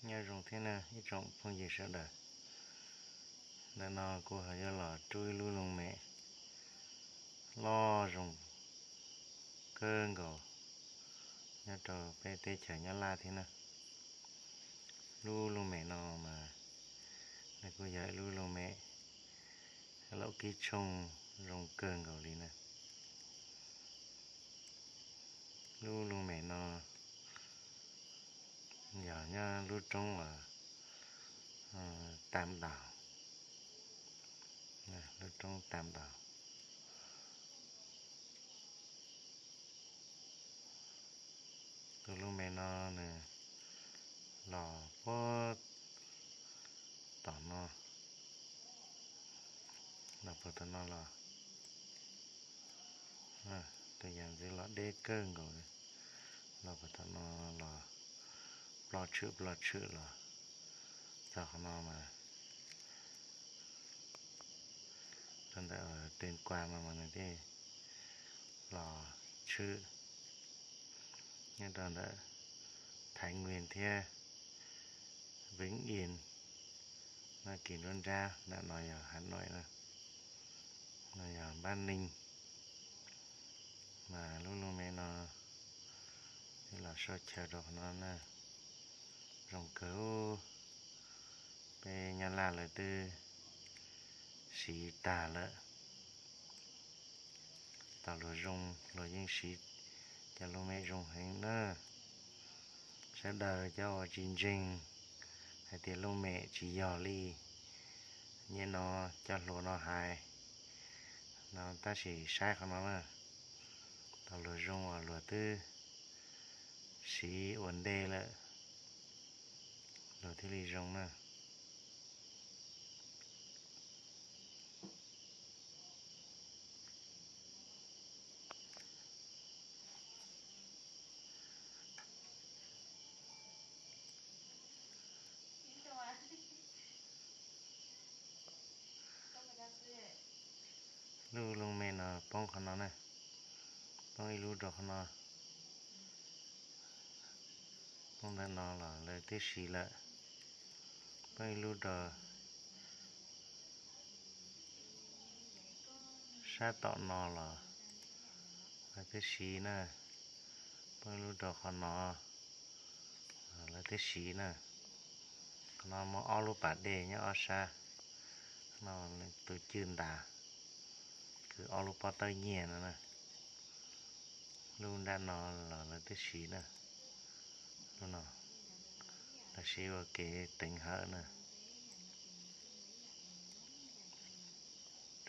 Nyob zoo thiab na ib tsoom phooj ywg sawv daws. Ntawm no kuv ho yuav los rub ib lub looj mem loj zoo kawg nkaus nyob rau peb teb chaws Nyab Laj thiab na. Lub looj mem no mas nws kuj yog ib lub looj mem laum kib tshooj zoo kawg nkaus li na. Lub looj mem no yog nyob lub roob uas Tam Daus, lub roob Tam Daus. Tus looj mem no nws los puag tom no, los puag tom no los, tus yam ntxwv los deb kawg nkaus, los puag tom no los ploj tshwm ploj tshwm los txog qhov no mas rau ntawm Teev Kuas no mas nws thiaj los tshwm nyob rau ntawm Thái Nguyên thiab Vĩnh Yên no, kis nruab nrab nram no yog Hà Nội na, no yog Bắc Ninh. Mas lub looj mem no los sau chaw rau qhov no na, zoo kawg. Peb Nyab Laj lawv twb siv tag lawm. Tau luag zoo luag yeej siv cov looj mem zoo heev na. Sawv daws cov uas tsis ntseeg hais tias looj mem tsis yog li, nyem no cov hluas no hais no, tab sis saib qhov no na, tau luag zoo uas luag twb siv ua ntej lawm, luag thiaj li zoo na. Lub looj mem no poob qhov no na, poob ib lub rau qhov no. Poob ntawm no los lawv twb siv lawm. Poob ib lub rau sab tom no los lawv twb siv na. Poob ib lub rau qhov no, lawv twb siv na. Qhov no muaj ob lub pas dej nyob ob sab no, tus cwj ntas kwv ob lub pob tawb nyiag no na. Lub nram no los lawv twb siv na. Lub no lawv siv ua kev teev hawm na.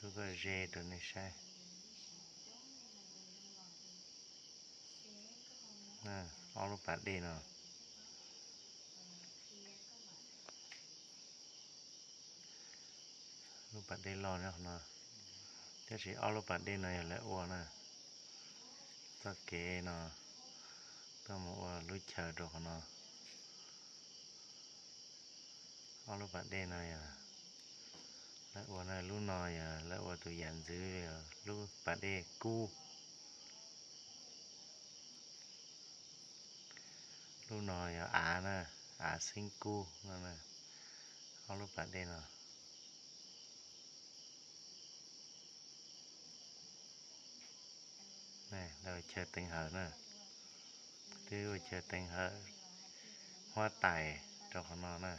Rub koj ze rau nej saib. Ob lub pas dej no, lub pas dej loj nyob qhov no, tab sis ob lub pas dej no yog lawv ua na. Txoj kev no tuaj mus ua lub chaw rau qhov no. Ob lub pas dej no yog lawv ua na, lub no yog lawv ua tus yam ntxwv, lub pas dej kub. Lub no yog av na, av xeeb kub no na, ob lub pas dej no. Lawv ua chaw teev hawm na, twb ua chaw teev hawm huab tais rau qhov no na,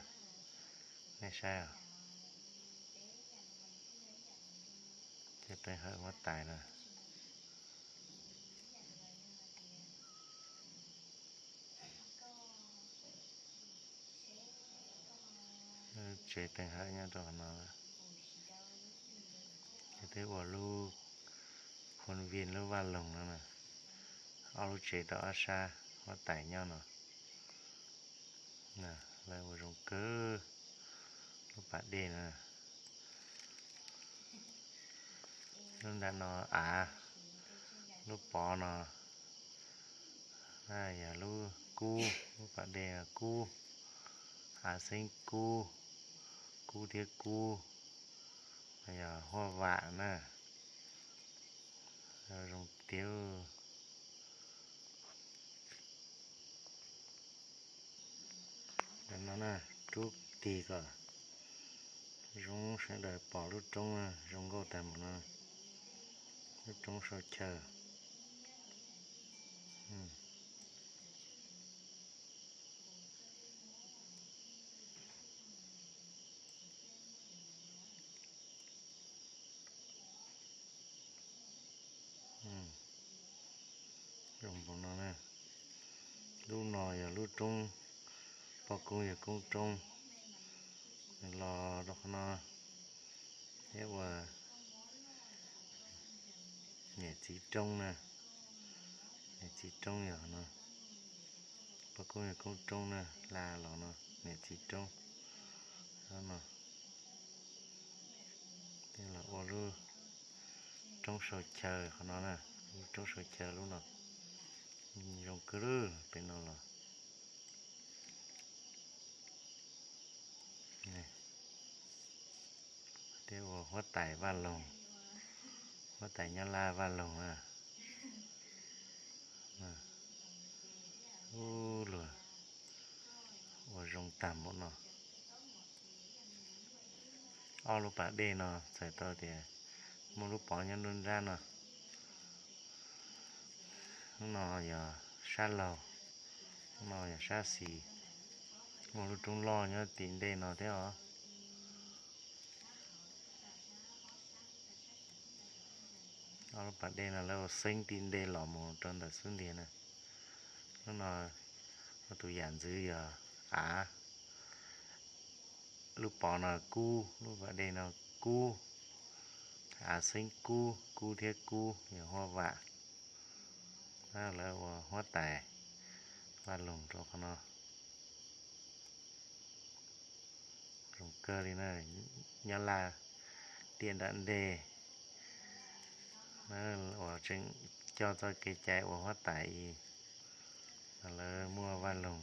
nej saib. Chaw teev hawm huab tais na. Tsev teev hawm nyob rau qhov no, twb ua lub khuôn viên, lub vaj loog no na, ob lub tsev rau ob sab huab tais nyob no. Lawv ua zoo kawg. Lub pas dej no, lub nram no av, lub pov no yog lub kub, lub pas dej kub, av xeeb kub, kub thiab kub, yog huaj vam na. Zoo tiag. No na, rub tig kom zoo sawv daws pom lub roob zoo nkauj tag npaum no, lub roob sau chaw. Zoo npaum no na. Lub no yog lub roob poj koob yawg koob roob los rau qhov no thiab ua niam txiv roob na. Niam txiv roob yog no, poj koob yawg koob roob na, hla los no niam txiv roob no. Tej los ua lub roob sau chaw qhov no na, lub roob sau chaw lub no zoo kawg pem no los. Tej ua huab tais Vaj Loog, huab tais Nyab Laj Vaj Loog na. Ub, luag ua zoo tag npaum no. Ob lub pas dej no txhais tau tias muaj lub pov nyob nruab nrab no. Lub no yog sab laug, lub no yog sab xis. Muaj lub roob loj nyob tim ntej no thiab os. Ob lub pas dej no lawv ua xeeb tim ntej los mus rau ntawm xub ntiag na. Lub no ua tus yam ntxwv yog av. Lub pov no kub, lub pas dej no kub, av xeeb kub, kub thiab kub yog huab vam. Lawv ua huab tais Vaj Loog rau qhov no. Zoo kawg li na, Nyab Laj tiaj nram ntej uas tseem coj txoj kev cai ua huab tais ib, lawv muaj Vaj Loog,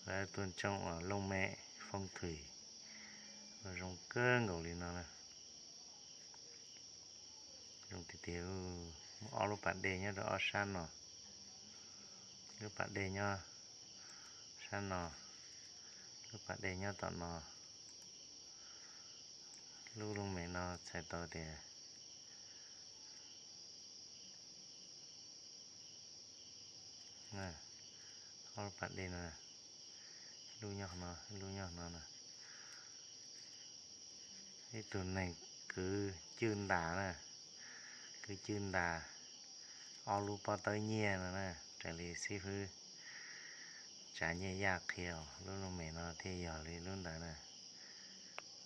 lawv tuaj tsoo uas looj mem foob thwm, zoo kawg nkaus li no na. Zoo tiag tiag, muaj ob lub pas dej nyob rau ob sab no. Lub pas dej nyob sab no, lub pas dej nyob tom no. Lub looj mem no txhais tau tias ob lub pas dej no, lub nyob no, lub nyob no na. Ib tug neeg kwv cwj ntas na, kwv cwj ntas ob lub pob tawb nyiaj no na, raws li xib fwb Tsav Nyiaj Yaj qhia, lub looj mem no thiaj yog li lub ntawd na,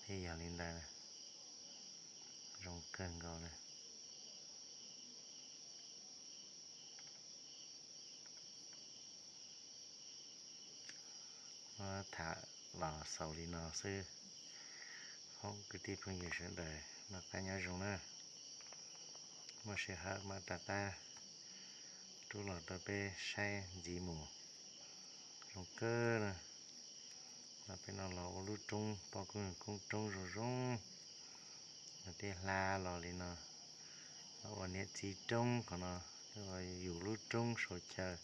thiaj yog li ntawd na. Zoo kawg nkaus na. Tham los xaus li no xwb. Thov kwv tij phooj ywg sawv daws noj qab nyob zoo na. Muaj sij hawm mam rov qab rub los rau peb saib ntxiv mus. Zoo kawg na. Los peb no los ua lub roob poj koob yawg koob roob zoo zoo. Tej hla los li no, los ua niam txiv roob qhov no, ua yus lub roob sau chaw.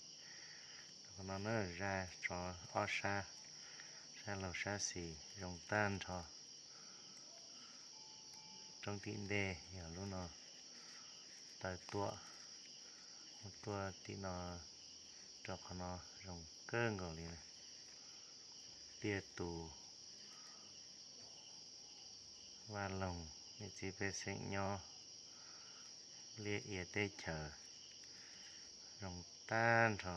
Qhov no na, zaj tsov ob sab, sab laug sab xis zoo tag nrho. Roob tim ntej yog lub no, taw tuaj, tuaj tim no rau qhov no zoo kawg nkaus li. Tiaj tus Vaj Loog niam txiv pej xeem nyob liaj ia teb chaws zoo tag nrho.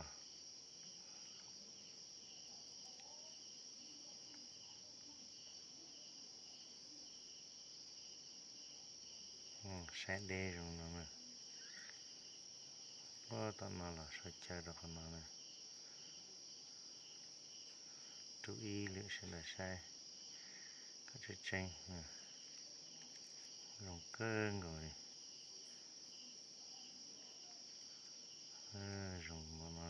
Saib deb zoo no na. Tom no los sau chaw rau qhov no na. Rub ib lwm sawv daws saib kom tseeb tseeb. Zoo kawg nkaus li. Zoo npaum no.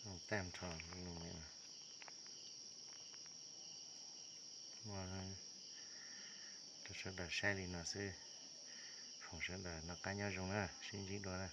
Zoo tag nrho lub looj mem no. Muaj rau sawv daws saib li no xwb. Foom Sawv daws noj qab nyob zoo na, sib ntsib dua na.